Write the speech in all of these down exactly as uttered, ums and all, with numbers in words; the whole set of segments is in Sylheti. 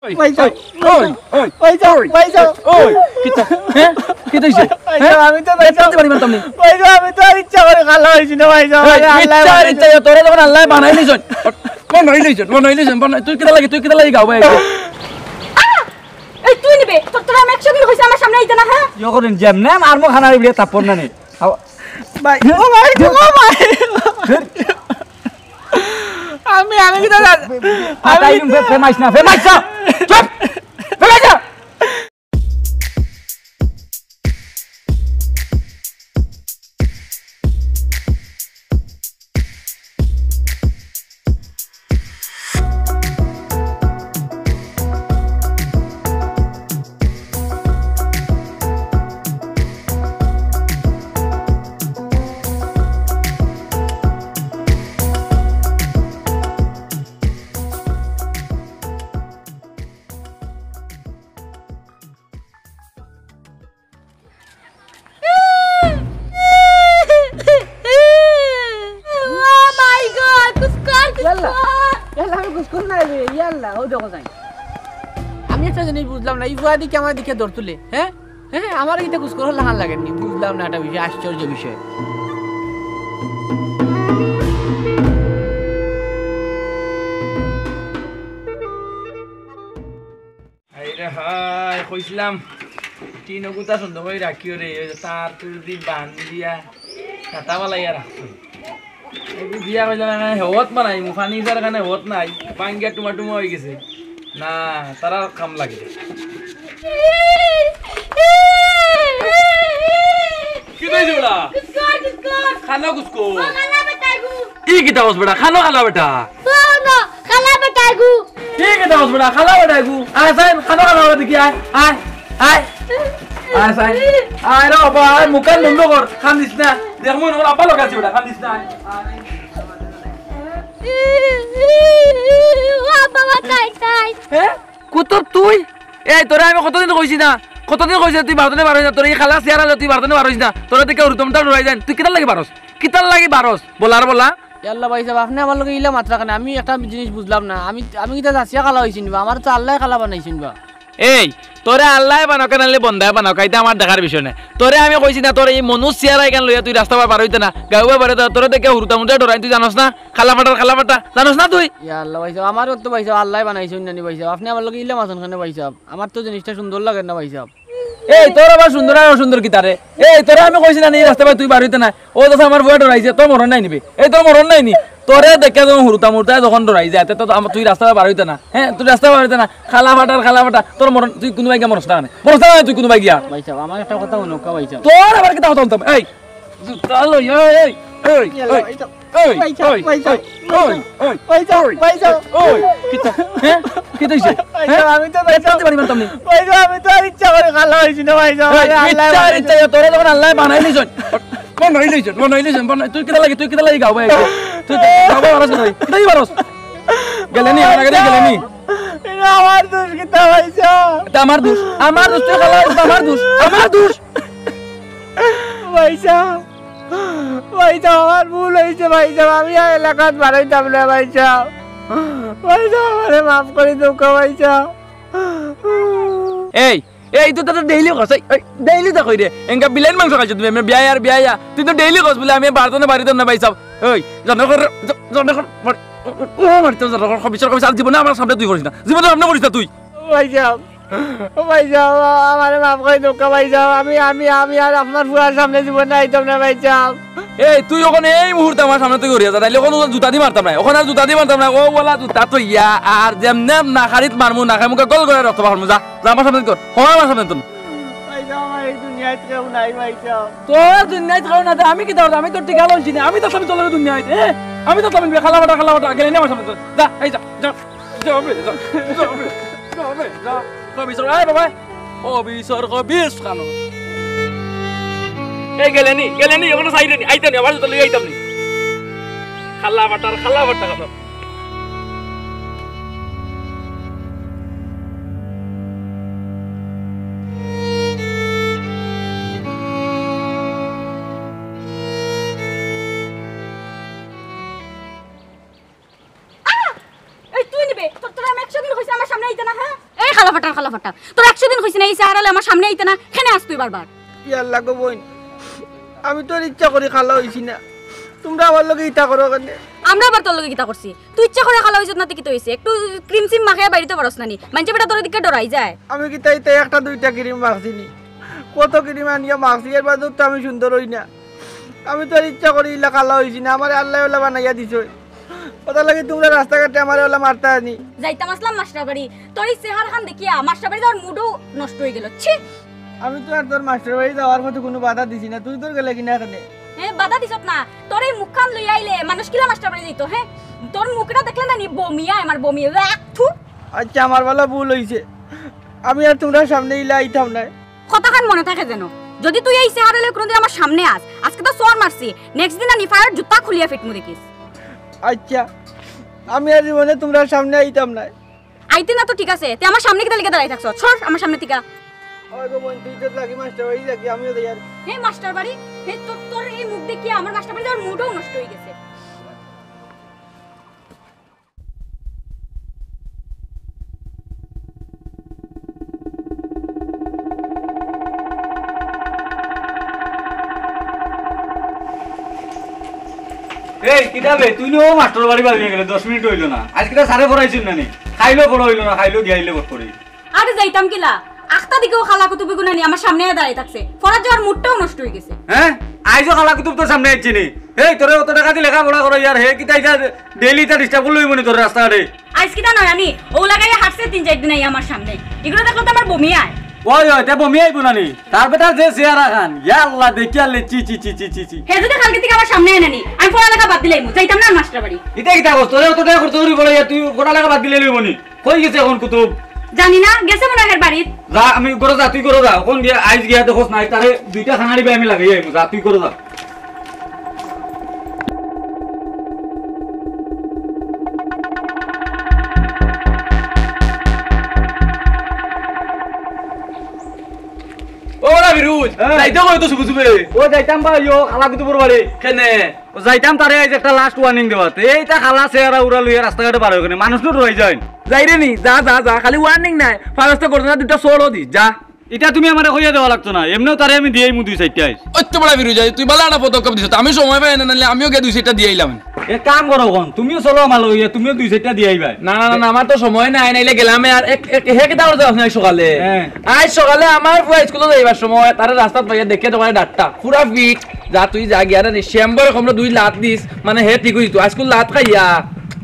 ওই, ওই, ওই, ওই, ওই, ওই, ওই, কিতা? হ্যাঁ? কিতা অইছে? হ্যাঁ? আমি তো ভাই সাহেব, আমি তো আর ইচ্ছা করি কালা অইছি না ভাই সাহেব। ওই, আরে আল্লাহ ইচ্ছা, বানাইছে। ইচ্ছা, তোরে যখন আল্লাহ বানাই দিছইন, বানাই দিছইন, বানাই দিছইন, বানাই, তুই কিতা লাগি, তুই কিতা লাগি গাও ভাই? এই তুই নিবে? তোর, তোর আমি একশো দিন কইছি আমার সামনে আইতে না, হ্যাঁ? ইয়ে করেন, যেমনে মারমু খানার উপরে থাপ্পড় না নে। আও। ভাই, ও ভাই, ও ভাই। আমি, আমি কিতা জানি? আমি ফেমাইস না, ফেমাইস না। চুপ! ফেমাইস না। Oh my God, কুসকুর, ইয়াল্লা, কুসকুর। ইয়াল্লা, আমি কুসকুর না রে, ইয়াল্লা, ও দেখো যাই। আমি একটা জিনিস বুঝলাম না, এই ফুয়াদি কি আমার দিকে দৌড় তুলে, হ্যাঁ? হ্যাঁ, আমার ইটা কুসকুর লাখান লাগেনি, বুঝলাম না একটা বিষয়, আশ্চর্য বিষয়। হায় রে হায়, কইছিলাম টিন ওগুতা সুন্দর করি রাখিও রে, ওই যে তার তুর দি বান্ধিয়া কাটা বালাইয়া রাখছো। এই যে দিয়া কইলাম, এখানে হেওত বানাইমু, ফার্নিচার এখানে হেওত নাই, ভাঙ্গিয়া টুমা টুমা অই গেছে। না, তারা কাম লাগে। কি কইছে ওরা? কুসকুর, কুসকুর। খানো কুসকুর। ও, কালা বেটা গু। ই কিতা কস বেটা? খানো কালা বেটা। ও, না, কালা বেটা গু। ই কিতা কস বেটা? কালা বেটা গু। আয়, সাইন, খানো কালা বেটা দেখি, আয়, আয়, আয়। আয়, সাইন। আয় রে বাবা, আয়, মুখ কান বন্ধ কর। কান্দিস না। দেখ, মনে কর, আব্বা লগে আছে বেটা, কান্দিস না, আয়। আয়। ও বাবা, তাই, তাই। হ্যাঁ? কুতুব তুই? এই, তোরে আমি কতদিন কইছি না? কতদিন কইছি তুই বারো দিনে বারোইস না? তোর এই খালা চেহারা লইয়া তুই বারো দিনে বারোইস না? তোরে দেখে হুরুতামুরুতা ডরাই যাইন। তুই কিতার লাগি বারোস? কিতার লাগি বারোস? বলার বলা। ইয়াল্লা ভাই সাহেব, আপনে আমার লগে ইলা মাতরা কেনে? আমি একটা জিনিস বুঝলাম না। আমি, আমি কিতা যাচিয়া খালা অইছি নি বা? আমার তো আল্লায় খালা বানাইছইন বা। এই, তোরে আল্লায় বানাউক্কা নাইলে বন্দায় বানাউক্কা, ইটা আমার দেখার বিষয় নায়। তোরে আমি কইছি না, তোর এই মনুষ চেহারা ইখান লইয়া তুই রাস্তা বায় বারোইতে না, গাউ বায় বারোইতে না, তোরে দেখে হুরুতামুরুতা ডরাইন, তুই জানোস না? খালা ফাটার খালা ফাটা, জানোস না তুই? ইয়াল্লা ভাই সাহেব, আমারে তো ভাই সাহেব আল্লায় বানাইছইন না নি ভাই সাহেব। আপনে আমার লগে ইলা মাতইন কেনে ভাই সাহেব? আমার তো জিনিসটা সুন্দর লাগের না ভাই সাহেব। এই, তোর আবার সুন্দর আর অসুন্দর কিতা রে? এই, তোরে আমি কইছি না নি, রাস্তা বায় তুই বারোইতে না। ও, দেখো আমার ফুয়া ডরাইছে, তোর মরণ নাই নি বে। এই, তোর মরণ নাই নি? তোরে দেখে যখন হুরুতামুরুতায় যখন ডরাই যায়, তে তো আমার, তুই রাস্তা বায় বারোইতে না। হ্যাঁ, তুই রাস্তা বায় বারোইতে না। খালা ফাটার খালা ফাটা, তোর মরণ, তুই কুনু বায় গিয়া মরস না কেনে? মরস না কেনে তুই কুনু বায় গিয়া? ভাই সাহেব, আমার একটা কথা হুনউক্কা ভাই সাহেব। তোর আবার কিতা কথা হুনতাম? এই, জুতা লই, এই, এই, এই, ইয়াল্লা, এই। এই তো এই, ভাই সাহেব, এই, ভাই সাহেব, এই, এই, ভাই সাহেব, এই, ভাই সাহেব। এই, কিতা? হ্যাঁ? কিতা অইছে? ভাই হ্যাঁ? সাহেব, আমি তো ভাই সাহেব, পারতাম নি। ভাই সাহেব, আমি তো আর ইচ্ছা করি খালা অইছি না ভাই সাহেব। এই, আরে আল্লাহ ইচ্ছা, ভাই। ইচ্ছা, তোরে যখন আল্লায় বানাই লইছইন, বানাই লইছইন, বানাই লইছইন, বানাই, তুই কিতা লাগি, তুই কিতা লাগি গাও ভাই? তুই গাও ভাই বারোস না, কিতা লাগি বারোস? গেলে নি, আমার আগে গেলে নি। এটা আমার দোষ কিতা ভাই সাহেব? এটা আমার দোষ, আমার দোষ, তুই খালা, এটা আমার দোষ, আমার দোষ। ভাই সাহেব, ভাই সাহেব, আমার ভুল অইছে ভাই সাহেব, আমি আর এলাকাত বারইতাম না ভাই সাহেব। ভাই সাহেব, আমারে মাফ করি দেউক্কা ভাই সাহেব। এই, এই, তুই তো ডেইলি কস, এই, এই, ডেইলি তো কই রে, এনকা বিলাইন মাংস খাইছো তুমি, আমি বিয়াই আর বিয়াই, তুই তো ডেইলি কস বুলে আমি বারো দিনে বারইতাম না ভাই সাহেব। এই, জানো কর, জ-, জানো কর, মার-, ও, ও, মারতে জানো কর, খবিসর খবিস, আর জীবনে আমার সামনে তুই করিস না, জীবনে সামনে করিস না তুই। ভাই সাহেব, ও ভাই সাহেব, আমারে মাফ করি দেউক্কা ভাই সাহেব। আমি, আমি, আমি আর আপনার ফুয়ার সামনে জীবনে আইতাম না ভাই সাহেব। এই, তুই অখন এই মুহূর্তে আমার সামনে থাকি হরিয়া যা, নাইলে অখন জুতা দি মারতাম না, অখন আর জুতা দি মারতাম না। ও ওলা জুতা থইয়া আর যেমনে নাখারিত মারমু, নাখাই মুখে গল করে রক্ত বার করমু। যা, যা আমার সামনে থাকি, হর আমার সামনে থাকি। ভাই সাহেব, আমার এই দুনিয়াত কেউ নাই ভাই সাহেব। তোর দুনিয়াত কেউ না, আমি কিতা করতাম? আমি তোর টিকা লইছি না, আমি তো সবই চলে দুনিয়াত, এ? আমি তো সবই খালা ফাটা, খালা ফাটা, গেলে নি আমার সামনে থাকি। যা, এই যা, যা। যাবে, যাবে, যাবে, যাবে, যা। খবিসর, এই বাবা। খবিসর, খবিস খানো। এই গেলে নি, গেলে নি, অখনো চাইরে নি, আইতা নি, আবার তো লই আইতাম নি। খালা ফাটার, খালা ফাটা খানো। আহ! এই তুই নিবে? তোর, তোর আমি একশো দিন কইছি আমার সামনে আইতে না, হ্যাঁ? কালা ফাটার কালা ফাটা। তোর একশো দিন কইছি না, ই চেহারালে আমার সামনে আইতে না, কেনে আস তুই বারবার? ইয়াল্লা গো বইন, আমি তো আর ইচ্ছা করি কালা অইছি না, তুমরা আমার লগে ইতা করো কেনে? আমরা আবার তোর লগে কিতা করছি? তুই ইচ্ছা করি কালা অইছত না, তে কিতা অইছে? একটু ক্রিম সিম মাখিয়া বাইরে তো পারস না নি, মানষে বেটা তোর দিকে ডরাই যায়। আমি কিতা ইতা একটা দুইটা ক্রিম মাখছি নি, কত ক্রিম আনিয়া মাখছি, এর বাদেও তো আমি সুন্দর অই না। আমি তো আর ইচ্ছা করি ইলা কালা অইছি না, আমারে আল্লায় ওলা বানাইয়া দিছে। ওটার লাগি তুমরা রাস্তাঘাটে আমারে ওলা মারতা আনি। যাইতাম আছলাম মাস্টার বাড়ি, তোর ই চেহারাখান দেখিয়া মাস্টার বাড়ি যাওয়ার মুডও নষ্ট অই গেল। ছি! আমি তো আর তোর মাস্টার বাড়ি যাওয়ার মতো কুনু বাধা দিছি না, তুই তোর গেলে কিনা এখানে? এ, বাধা দিছত না, তোর ই মুখখান লইয়া আইলে মানুষ কিলা মাস্টার বাড়ি যাইতো, হে? তোর মুখটা দেখলে না নি বমি আয়, আমার বমি, ওয়াক, থু। আচ্ছা, আমার বালা ভুল অইছে, আমি আর তুমরার সামনে ইলা আইতাম নায়। কথাখান মনো থাকে যেন, যুদি তুই ই চেহারালে কুনুদিন আমার সামনে আস, আজকে তো চড় মারছি, নেক্সট দিন আনি ফায়ার জুতা খুলিয়া ফিটমু দেখিস। আচ্ছা, আমি আর জীবনে তুমরার সামনে আইতাম নায়। আইতে না তো ঠিক আছে, তে আমার সামনে কিতা লাগি দাঁড়াই থাকছস? সর আমার সামনে থাকি। ওই গো বইন, তুই তো লাগি মাস্টার বাড়ি যাকি, আমিও যাই আর। হে মাস্টার বাড়ি, হে তোর, তোর ই মুখ দেখিয়া আমার মাস্টার বাড়ি যাওয়ার মুডও নষ্ট অই গেছে। এই, কিতা বে? তুই নু মাস্টার বাড়ি বাড়ি গেলে দশ মিনিট অইল না। আইজ কিতা স্যারে পড়াইছইন না নি? খাইলো পড়া অইল না, খাইলো গিয়া আইলে বট করি। আরে যাইতাম কিলা? আখতা দিকেও খালা কুতুবে গুনানি আমার সামনে দাঁড়াই থাকছে। পড়ার যাওয়ার মুডটাও নষ্ট অই গেছে। হ্যাঁ? আইজও খালা কুতুব তোর সামনে আইছে নি? এই, তোরে অত টেকা দি লেখাপড়া করাইয়ার, হে কিতা ইতা ডেইলি ইতা ডিস্টার্ব করলে অইবো নি তোর রাস্তাঘাটে? আইজ কিতা নয়া নি? অউ লাগাইয়া হারছে তিন চাইর দিন আইয়া আমার সামনে। ইগুরে দেখলে তো আমার বমি আয়। ওই, ওই, তে বমি আইবো না নি? তার বেটার যে চেহারাখান, ইয়া আল্লাহ, দেখিয়ালে ছি, ছি, ছি। হে যুদি কালকে থাকি আমার সামনে আয় না নি, আমি পড়ালেখা বাদ দিলাইমু, যাইতাম না আর মাস্টার বাড়ি। ইতা কিতা কস? তোরে অত টেকা খরচ করি পড়াইয়া তুই পড়ালেখা বাদ দিলাইলে অইবো নি? কই গেছে অখন কুতুব? জানি না, গেছে মনে অয় এর বাড়িত। যা, আমি ঘরো যা, তুই ঘরো যা। অখন গিয়া, আইজ গিয়া দেখোস না, তারে দুইটা খানা দিবে, আমি লাগাই আইমু। যা, তুই ঘরো যা। ও, ওরা বিরুজ, হ্যাঁ। যাইতে কই তো শুভে শুভে? ও যাইতাম বা, ইয়ো, খালা কুতুবর বাড়ি। কেনে? ও যাইতাম তারে আইজ একটা লাস্ট ওয়ার্নিং দেওয়াত। এইতা খালা চেহারা উরা লইয়া রাস্তাঘাটে বার অইও কেনে, মানুষ নু ডরাই যাইন। যাইরে নি, যা, যা, যা, খালি ওয়ার্নিং নায়, ফারস্ত করতে না, দুইটা চড়ও দিস, যা। ইটা তুমি আমারে কইয়া দেওয়া লাগতো না, এমনেও তারে আমি দিয়াইমু দুই চাইরটা আইজ। ওই তো বড় বিরু যাই, তুই বালা একটা পদক্ষেপ দিছস, আমি সময় পাই না, নাইলে আমিও গিয়া দুই চাইরটা দিয়াইলাম। এক কাম করো অখন, তুমিও চলো আমার লগে, তুমিও দুই চাইরটা দিয়াইবায়। না, না, না, না, আমার তো সময় নাই, নাইলে গেলাম। আর এক, এক, হে কিতা করতে আপনি আইজ সকালে? হ্যাঁ। আইজ সকালে আমার পুয়া স্কুলো যাইবার সময় তারে রাস্তাত পাইয়া দেখিয়া দোকানে ডাট্টা, পুরা ফিট। যা তুই যা গিয়া না নি, শ্যামবরে কমলো দুই লাত দিস, মানে হে ঠিক অইতো। আইজকুর লাত খাইয়া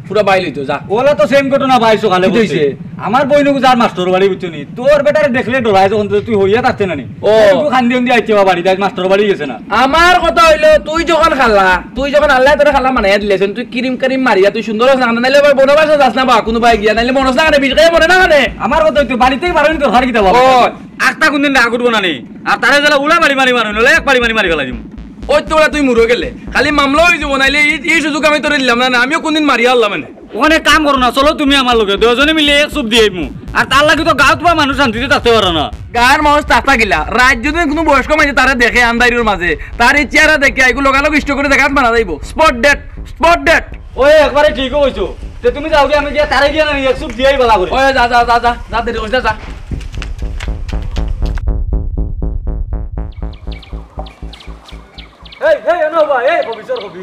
পুরা বাইল অইতো, যা। ওলা তো সেম ঘটনা ভাই, সকালে কিতা ঘটছে। অইছে? আমার বইনগু যার মাস্টার বাড়ি, বুঝছো নি? তোর বেটারে দেখলে ডরায় যখন, তুই হরিয়া থাকতে না নি? ও। তুই কান্দি উন্দি আইছে বা বাড়ি, আইজ মাস্টার বাড়ি গেছে না। আমার কথা অইলো, তুই যখন খালা, তুই যখন আল্লায় তোরে খালা বানাইয়া দিলাইছইন, তুই ক্রিম ক্রিম মারিয়া, তুই সুন্দর অস না, নাইলে আবার বনবাসে যাস না বা, কুনু বায় গিয়া, নাইলে মনস না কানে, বিষ খাইয়া মরে না কানে। আমার কথা অইতো, বাড়ি থাকি বারইন দরকার কিতা বাবা? ও। আখতা কুনদিন না আগুটবো না নি? আর তারে যেলা উলা বাড়ি মারি মারইন, অইলে এক বাড়ি মারি মারি ফালাই দিমু। ওই তো ওরা তুই মুরো গেলে। খালি মামলা অই যাইবো, নাইলে ই, ই সুযোগ আমি তোরে দিলাম না, না, আমিও কুনদিন মারিয়া আনলাম না। অখানে কাম করো না, চলো তুমি আমার লগে, দুইজনে মিলে এক চুপ দিয়াইমু। আর তার লাগি তো গাঁওত বা মানুষ শান্তিতে থাকতে পারে না। গাঁওর মানুষ থাকতা কিলা, রাইত যুদি কুনু বয়স্ক মানষে তারে দেখে আন্ধাইরর মাঝে, তার ই চেহারা দেখিয়া ইগু লগালগ ইষ্ট করি দেখাত মারা যাইবো। Spot dead, spot dead. ওই একবারে ঠিক অইছো। তে তুমি যাওগি, আমি গিয়া তারে গিয়া না নি, এক চুপ দিয়াই বালা করি। ওই যা, যা, যা, যা, যা, দেরি করিস না, যা। এই, এই, এনো বা, এই, কবি, চোর কবি।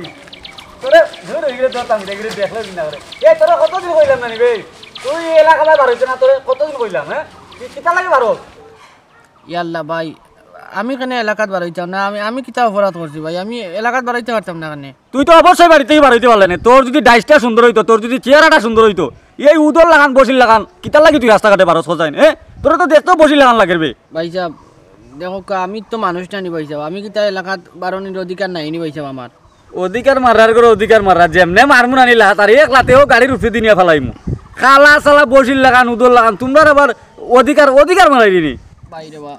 তোরে, ধুর, এগুলো ধরতাম, এগুলো দেখলে দিন না করে। এই, তোরে কতদিন কইলাম না নি বে? তুই এই এলাকা বারইতে না, তোরে কতদিন কইলাম, হ্যাঁ? তুই কিতা লাগি বারো? ইয়াল্লা ভাই, আমি কেনে এলাকাত বারইতাম না? আমি, আমি কিতা অপরাধ করছি ভাই? আমি এলাকাত বারইতে পারতাম না কেনে? তুই তো অবশ্যই বাড়ি থাকি বারইতে পারলে না। তোর যুদি ডাইসটা সুন্দর অইতো, তোর যুদি চেহারাটা সুন্দর অইতো, এই উদর লাখান, বশির লাখান, কিতার লাগি তুই রাস্তাঘাটে বারস খোঁজাইন, এ? তোরে তো দেখতেও বশির লাখান লাগের বে। ভাইসাব, দেখউক্কা, আমি তো মানুষ না নি ভাইসাব, আমি কিতা এলাকাত বারনির অধিকার নাই নি ভাইসাব আমার। অধিকার মারার করে অধিকার মারা, যেমনে মারমু না নি লাত, আর এক লাতেও গাড়ির উপরে দি নিয়া ফালাইমু। কালা সালা বশির লাখান, উদর লাখান, তুমরার আবার অধিকার, অধিকার মারাইরি নি। ভাই রে বা,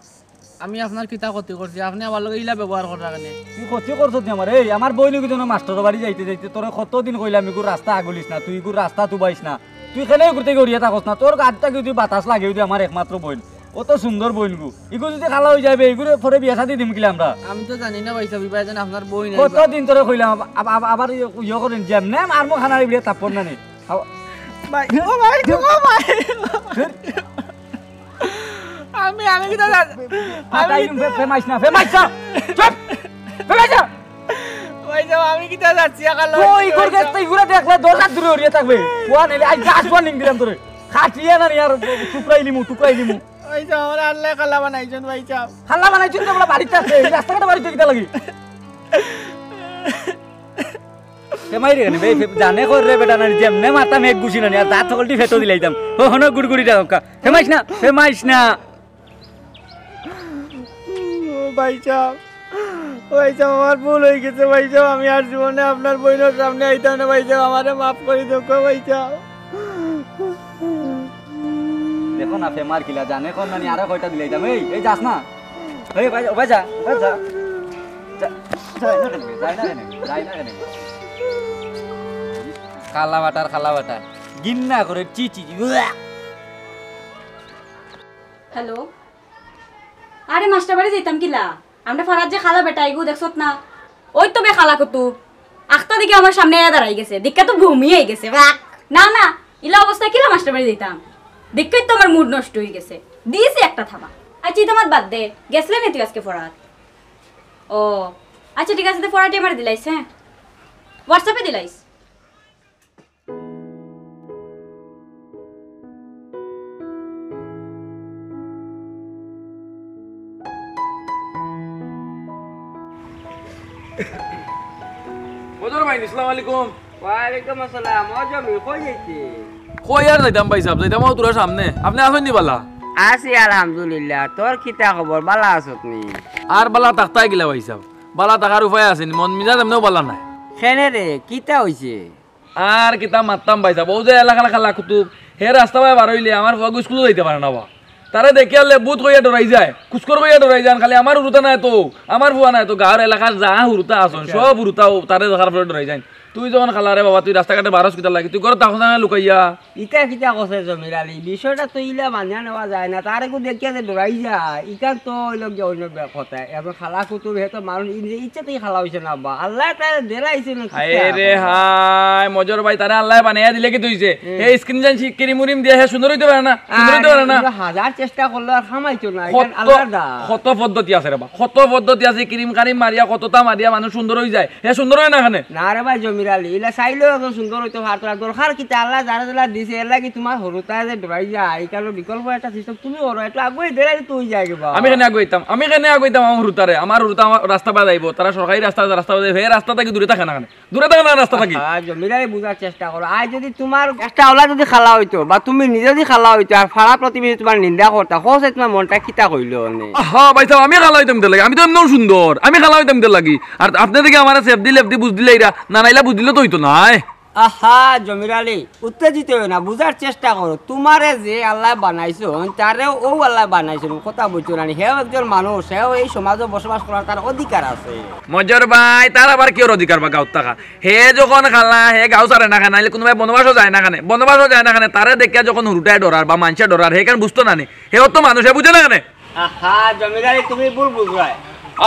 আমি আপনার কিতা ক্ষতি করছি? আপনে আমার লগে ইলা ব্যবহার কররা কেনে? তুই ক্ষতি করছত নি আমার? এই, আমার বইনগু যেন মাস্টারর বাড়ি যাইতে যাইতে তোরে কতদিন কইলাম, ইগুর রাস্তা আগুলিস না, তুই ইগুর রাস্তা তুবাইস না। তুই কেনে ইগুর থাকি হরিয়া থাকস না? তোর গাত থাকি যুদি বাতাস লাগে, অউ যে আমার একমাত্র বইন, অত সুন্দর বইনগু, ইগু যুদি কালা অই যায় বে, ইগুরে পরে বিয়া শাদি দিমু কিলা আমরা? আমি তো জানি না ভাইসাব, ইবা যেন আপনার বইন আইবা। কতদিন তোরে কইলাম, আব-, আব-, আব-, আবার ইয়ে, ইয়ে করেন, যেমনে মারমু খানার ইবড়ে থাপ্পড় না নি। খাও। ভাই, ও ভাই, ও ভাই। ধুর। আমি কিতা জানি? ফাটাই দিম, ফে-, ফেমাইস না, ফেমাইস না। চুপ! ফেমাইস না। ভাইসাব, আমি কিতা যাচ্ছি, আকাল তুই ওই ঘর গেছ, তুই ঘুরে দেখলে দশ হাত দূরে হরিয়ে থাকবে। ওয়া নিলে আজ গাছ ওয়ার্নিং দিলাম তোরে। খাটিয়ে না নি আর টুকরাই লিমু, টুকরাই লিমু। ভাইসাব, আমার আল্লাহ খালা বানাইছেন, ভাইসাব। খালা বানাইছেন তো আমরা বাড়িতে আছে, এই রাস্তাঘাটে বাড়িতে কিতা লাগি? ফেমাই রে কেনে বে, ফে-, জানে কর রে বেটা না, যেমনে মারতাম এক ঘুষি না নি, আর দাঁত হকলটি ফেটো দিলাইতাম। ও হনো গুড়গুড়ি ডাকা। ফেমাইস না, ফেমাইস না। ও ভাইসাব, ভাইসাব, আমার ভুল হয়ে গেছে ভাইসাব, আমি আর জীবনে আপনার বইনের সামনে আইতাম না ভাইসাব, আমারে মাফ করে দেও গো ভাইসাব। দেখো না, ফেমার কিলা জানে কোন নানি আরো কয়টা দিলে যাম। এই, এই যাস না। এই ভাই, ও ভাই যা, ও ভাই যা। যা, যাই না কেনে, যাই না কেনে, যাই না কেনে। কালা বাটার, কালা বাটার। ঘিন্না করে, চি, চি, চি। উয়া। হ্যালো। আরে মাস্টার বাড়ি যাইতাম কিলা? আমরা ফারাত যে খালা বেটা এগু দেখছত না? ওই তো বে খালা কুতুব। আখতা দিকে আমার সামনে আয়া দাঁড়াই গেছে। দিক্কা তো ঘুমিয়ে গেছে। বাক। না, না। ইলা অবস্থা কিলা মাস্টার বাড়ি যাইতাম? দিক্কাই তো আমার মুড নষ্ট হয়ে গেছে। দিয়েছি একটা থাবা। আচ্ছা, ইতা মাত বাদ দে। গেছলে নি তুই আজকে ফরাত? ও। আচ্ছা, ঠিক আছে, তো ফরাটি আমার দিলাইস, হ্যাঁ? WhatsApp-এ দিলাইস। মজর ভাই, আসসালামু আলাইকুম। ওয়ালাইকুম আসসালাম। ও জমি, কই যাইতে? কই আর যাইতাম ভাইসাব, যাইতাম ও তোরা সামনে। আপনে আছইন নি বালা? আছি আলহামদুলিল্লাহ। তোর কিতা খবর, বালা আছত নি? আর বালা থাকতায় কিলা ভাইসাব? বালা থাকার উপায় আছে নি? মন মিজাজ এমনেও বালা নাই। কেনে রে, কিতা হইছে? আর কিতা মাততাম ভাইসাব, ও যে এলাকার খালা কুতুব, হে রাস্তা বায় বার হইলে আমার ফুয়াগু স্কুলো যাইতে পারে না বা। তারে দেখিয়া লে ভূত কইয়া ডরাই যায়, কুস্কর কইয়া ডরাই যান। খালি আমার হুরুতা নায় তো, আমার ফুয়া নায় তো, গাঁওর এলাকার যা হুরুতা আছইন, আচ্ছা। সব হুরুতা ও তারে দেখার পরে ডরাই যান। তুই যখন খালা রে বাবা, তুই রাস্তাঘাটে বারস কিতার লাগি? তুই ঘরো থাকস না লুকাইয়া? ইতা কিতা কছে জমির আলী? বিষয়টা তো ইলা মানিয়া নেওয়া যায় না। তারে কু দেখিয়া যে ডরাই যায়, ইখান তো অইলো গিয়া অন্য বে-, কথা। এখন খালা কুতুব, হে তো মানুষ ইন-, ইচ্ছা থাকি খালা হইছে না বা। আল্লায় তারে দেলাইছে না, কিতা হায় রে কয়? হায়, মজর ভাই, তারে আল্লায় বানাইয়া দিলে কিতা হইছে? হুম। হে স্কিন জান সি-, ক্রিম উরিম দিয়া হে সুন্দর হইতে পারে না, সুন্দর হইতে আরে, পারে না। ইনো হাজার চেষ্টা করলে আর খামাইতো না, ইখান কত, আল্লাহর দান। কত পদ্ধতি আছে রে বা, কত পদ্ধতি আছে, ক্রিম কারিম মারিয়া, কততা মারিয়া মানুষ সুন্দর হই যায়, হে সুন্দর হয় না কেনে? না রে ভাই জমির আলী, ইলা চাইলেও এখন সুন্দর হইতে পারতো না। দরকার কিতা, আল্লায় যারে যেলা দিছে, এর লাগি তোমার হুরুতায় যে ডরাই যায়, ইখানর বিকল্প একটা সিস্টেম তুমি করো, একটু আগুয়াই দিলে তো হই যায় বা। আমি কেনে আগুয়াইতাম, আমি কেনে আগুয়াইতাম আমার হুরুতারে? আমার হুরুতা আমার রাস্তা বায় যাইবো, তারা সরকারি রাস্তা, রাস্তা বায় যাইবো, হে রাস্তা থাকি দূরে থাকে না কেনে? দূরে থাকে না রাস্তা থাকি। আহা, জমির আলী বুঝার চেষ্টা করো। আজ যদি তোমার একটা ওলা যদি খালা হইতো, বা তুমি নিজে যদি খালা হইতো, আর ফাড়া প্রতিবেশী তোমার নিন্দা করতা, কছে তোমার মনটা কিতা কইলো নে? আহা, ভাইসাব, আমি খালা হইতাম কিতার লাগি? আমি তো এমনেও সুন্দর, আমি খালা হইতাম কিতার লাগি? আর আপনে দেখি আমারে সেফ দিলে, এফদি বুঝ দিলে এরা, না নাইলা বুঝ দিলে তো হইতো নায়। আহা, জমির আলী, উত্তেজিত হইও না, বুঝার চেষ্টা করো। তোমারে যে আল্লায় বানাইছইন, তারেও ও আল্লায় বানাইছইন, কথা বুঝছো না নি? হেও একজন মানুষ, হেও এই সমাজো বসবাস করার তার অধিকার আছে। মজর ভাই, তার আবার কিওর অধিকার বা গাঁওত থাকা? হে যখন খালা, হে গাঁও ছাড়ে না কেনে, নাইলে কুনুবায় বনবাসও যায় না কেনে, বনবাসও যায় না কেনে, তারে দেখিয়া যখন হুরুতায় ডরার বা মানষে ডরার, হে কেনে বুঝতো না নি? হেও তো মানুষ, হে বুঝে না কেনে? আহা, জমির আলী, তুমি ভুল বুঝরায়।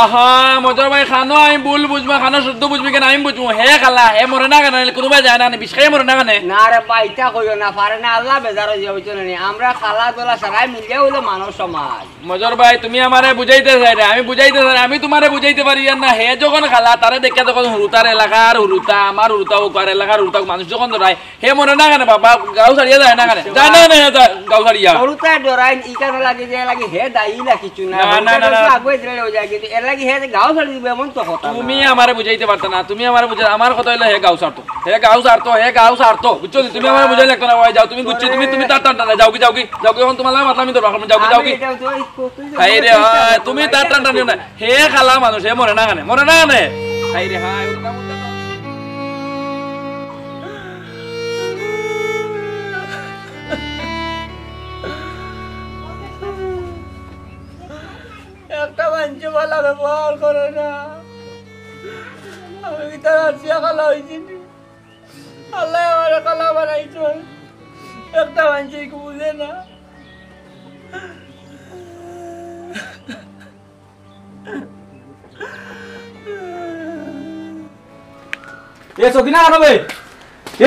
আহা, মজর ভাই, খানো আমি ভুল বুঝমু, খানো শুদ্ধ বুঝমু কেনে আমি বুঝমু। হে খালা, হে মরে না কেনে, নাইলে কুনুবায় যায় না কেনে, বিষ খাইয়া মরে না কেনে? না রে ভাই, ইতা কইও না, পারে না, আল্লাহ বেজার হইয়া অইতো না নি। আমরা খালা দলা সারাই মিলিয়া অইলো মানব সমাজ। মজর ভাই, তুমি আমারে বুঝাইতে চাইরায়, আমি বুঝাইতে চাইরায়, আমি তোমারে বুঝাইতে পারি আর না। হে যখন খালা, তারে দেখিয়া যখন হুরুতার এলাকার হুরুতা, আমার হুরুতা অউক আর এলাকার হুরুতা অউক, মানুষ যখন ডরায়, হে মরে না কেনে বাবা, গাঁও ছাড়িয়া যায় না কেনে? যায় না কেনে হে তা-, গাঁও ছাড়িয়া? হুরুতায় ডরাইন, ইখান লাগি যে লাগি হে দায়ী না কিছু না। না, না, হুরুতায় না, না। আগুয়াই দিলে অই যায়, কিন্তু এর লাগি হে যে গাঁও ছাড়ি দিবো এমন তো কথা না। তুমি আমারে বুঝাইতে পারতা না, তুমি আমারে বুঝা-, আমার কথা অইলো হে গাঁও ছাড়তো, হে গাঁও ছাড়তো, হে গাঁও ছাড়তো, বুঝছো নি? তুমি আমারে বুঝাইলে লাগতো না, ওই যাও, তুমি বুঝছো, তুমি, তুমি তার টান টান, যাওগি, যাওগি, যাওগি, এখন তোমার লগে মাতলামি দরকার, যাওগি, যাওগি। আমি এটা তো এই কত-, হায় রে হায়, তুমি তার টান টান দিও না। হে খালা মানুষ, হে মরে না কেনে? মরে না কেনে? হায় রে হায়, উল্টা উল্টা তো। একটা মানষে ভালা ব্যবহার করে না। আমি কিতা রাশিয়া খালা হইছি নি? আল্লায় আমারে খালা বানাইছইন। একটা মানষে ইগু বুঝে না। এ সকিনা, কেনে বে?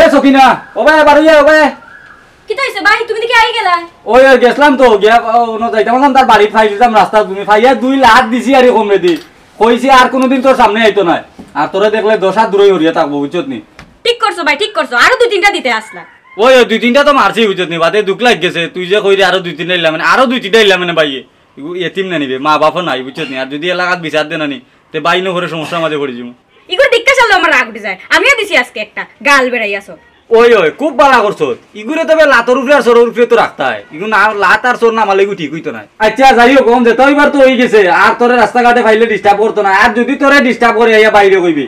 এ সকিনা, ও ভাই, বার অইয়া, ও ভাই। কিতা হইছে ভাই, তুমি দেখি আই গেলা? ওই, ওই গেছলাম তো, গিয়া, ও, অনো যাইতাম আছলাম, তার বাড়িত ফাইছিলাম রাস্তাত, তুমি ফাইয়া দুই লাত দিছি আরি কমরেদি। কইছি আর কুনুদিন তোর সামনে আইতো নায়, আর তোরে দেখলে দশ হাত দূরই হরিয়া থাকবো, বুঝছত নি? ঠিক করছো ভাই, ঠিক করছো, আরো দুই তিনটা দিতে আছলা। ওই, ওই দুই তিনটা তো মারছি, বুঝছত নি? বাদে দুখ লাগি গেছে, তুই যে কইরে আরো দুই তিনটা ইলা মানে, আরো দুই তিনটা ইলা মানে ভাইয়ে। ইগু এতিম না নিবে, মা বাপও নাই, বুঝছত নি? আর যুদি এলাকাত বিচার দেনা নি, তে ভাই নু করে সমস্যার মাঝে পড়ি যিমু। ইগুর দিক্কা চাললে আমার রাগ উঠি যায়। আমিও দিছি আজকে একটা, গাল বেড়াই আছো। ওই, ওই, খুব ভালা করছো। ইগুরে তবে লাতর উপরে আর চোরর উপরে তো রাখতায়। ইগু না, লাত আর চোর না মারলে ইগু ঠিক অইতো নায়। আচ্ছা, যাই হোক, অখন যেতা অইবার তো অই গেছে। আর তোরে রাস্তাঘাটে পাইলে disturb করতো নায়। আর যুদি তোরে disturb করে, আইয়া বাইরে কইবি।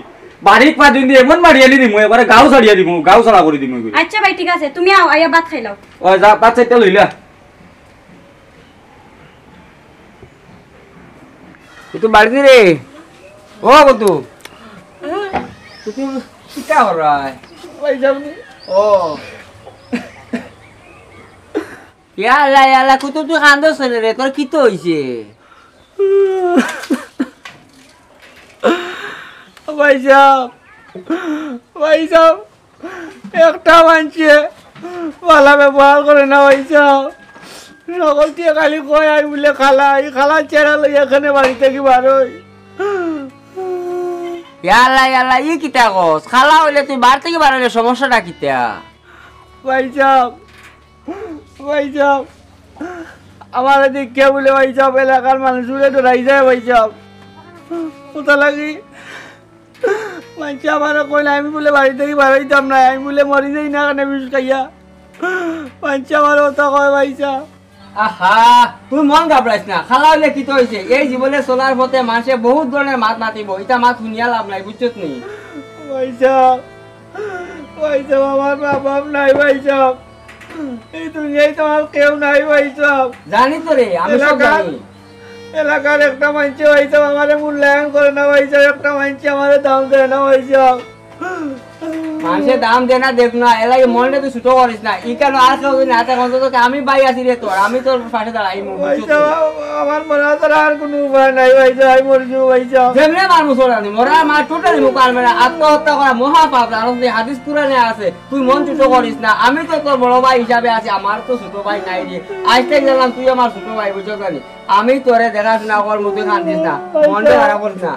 বাড়িত পা দিন দি এমন মারিয়া নি দিমু, একবারে গাউ ছাড়িয়া দিমু, গাউ ছাড়া করি দিমু ইগুরে। আচ্ছা ভাই, ঠিক আছে, তুমি আও, আইয়া ভাত খাইলাও। ওই যা, ভাত চাইরটা লইলা। কুতু বাড়িত নি রে? ও কুতু, কুতু কিতা কররায়? ভাইসাব নি? ও। ইয়া আল্লাহ, ইয়া আল্লাহ, কুতু তুই কান্দছ কেনে রে? তোর কিতা অইছে? ভাইসাব, ভাইসাব, একটা মানষে ভালা ব্যবহার করে না ভাইসাব। হকলটিয়ে খালি কয়, "আই বুলে খালা, ই খালা চেহারা লইয়া কেনে বাড়ি থাকি বারই।" ইয়া আল্লাহ, ইয়া আল্লাহ, ই কিতা কস? খালা অইলে তুই বাড়ি থাকি বারইলে সমস্যাটা কিতা? ভাইসাব, ভাইসাব, আমারে দেখিয়া বুলে ভাইসাব, এলাকার মানুষ বুলে ডরাই যায় ভাইসাব। অতার লাগি মানষে আমারে কইন, আমি বুলে বাড়ি থাকি বারইতাম নায়, আমি বুলে মরি যাই না কেনে বিষ খাইয়া। মানষে আমারে অতা কয় ভাইসাব। আহা, তুই মন ঘাবড়াইস না, খালা অইলে কিতা অইছে? এই জীবনে চলার পথে মানষে বহুত ধরনের মাত মাতিবো, ইতা মাত হুনিয়া লাভ নাই, বুঝছত নি? ভাইসাব, ভাইসাব, আমার মা বাপ নাই ভাইসাব। এই দুনিয়াত আমার কেউ নাই ভাইসাব। জানি তো রে, আমি সব এলাকার, জানি। এলাকার একটা মানষে ভাইসাব আমারে মূল্যায়ন করে না ভাইসাব, একটা মানষে আমারে দাম দেয় না ভাইসাব। মানষে দাম দেয় না দেখ না, এর লাগি মনটা তুই ছোট করিস না। ইখানো আর কেউ যদি না থাকে, অন্তত আমি ভাই আছি রে তোর, আমি তোর পাশে দাঁড়াইমু, বুঝছত নি? ভাইসাব, আমার মরা ছাড়া আর কুনু উপায় নাই ভাইসাব, আমি মরি যাইমু ভাইসাব। যেমনে মারমু চড়ানি, মরা মার totally মুখ পারবে না, আত্মহত্যা করা মহাপাপ, জানোস নি? হাদিস কুরআনে আছে। তুই মন ছোট করিস না, আমি তো তোর বড় ভাই হিসাবে আছি, আমার তো ছোট ভাই নাই রে। আইজ থাকি জানলাম তুই আমার ছোট ভাই, বুঝছত নি? আমি তোরে দেখাশোনা করমু, তুই কান্দিস না, মনটা খারাপ করিস না।